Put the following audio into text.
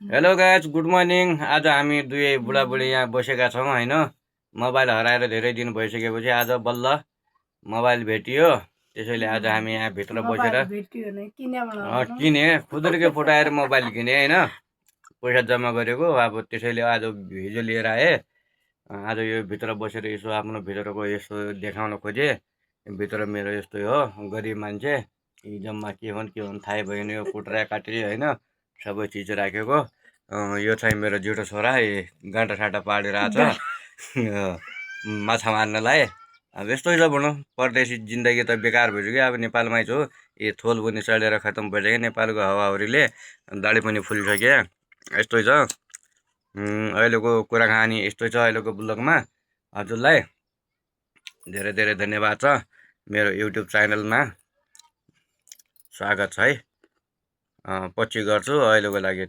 Hello guys, good morning. आज हामी दुई बुढाबुढी यहाँ बसेका छौँ होइन। मोबाइल हराएर धेरै दिन भइसकेपछि आज बल्ल मोबाइल भेटियो। त्यसैले आज हामी यहाँ भित्र बसेर किने खुदुरकै फुटाएर मोबाइल किने होइन। पैसा जम्मा गरेको अब त्यसैले आज हिजो लिएर आएँ। आज यो भित्र बसेर यसो आफ्नो भित्रको यसो देखाउन खोजेँ। भित्र मेरो यस्तै हो, गरिब मान्छे। यी जम्मा के हुन् थाहै भएन। यो कुटरा काटेर होइन सबै चिज राखेको। यो चाहिँ मेरो जेठो छोरा गाँटा साटा पालेर आएको छ माछा मार्नलाई। अब यस्तै छ भनौँ, परदेशी जिन्दगी त बेकार भइसक्यो। अब नेपालमै छु, थोल पनि चढेर खतम भइसक्यो। नेपालको हावाहुरीले दाढी पनि फुलिसक्यो। यस्तै छ अहिलेको कुरा कहानी, यस्तै छ अहिलेको ब्लगमा। हजुरलाई धेरै धेरै धन्यवाद छ। मेरो युट्युब च्यानलमा स्वागत छ है। पछि गर्छु, अहिलेको लागि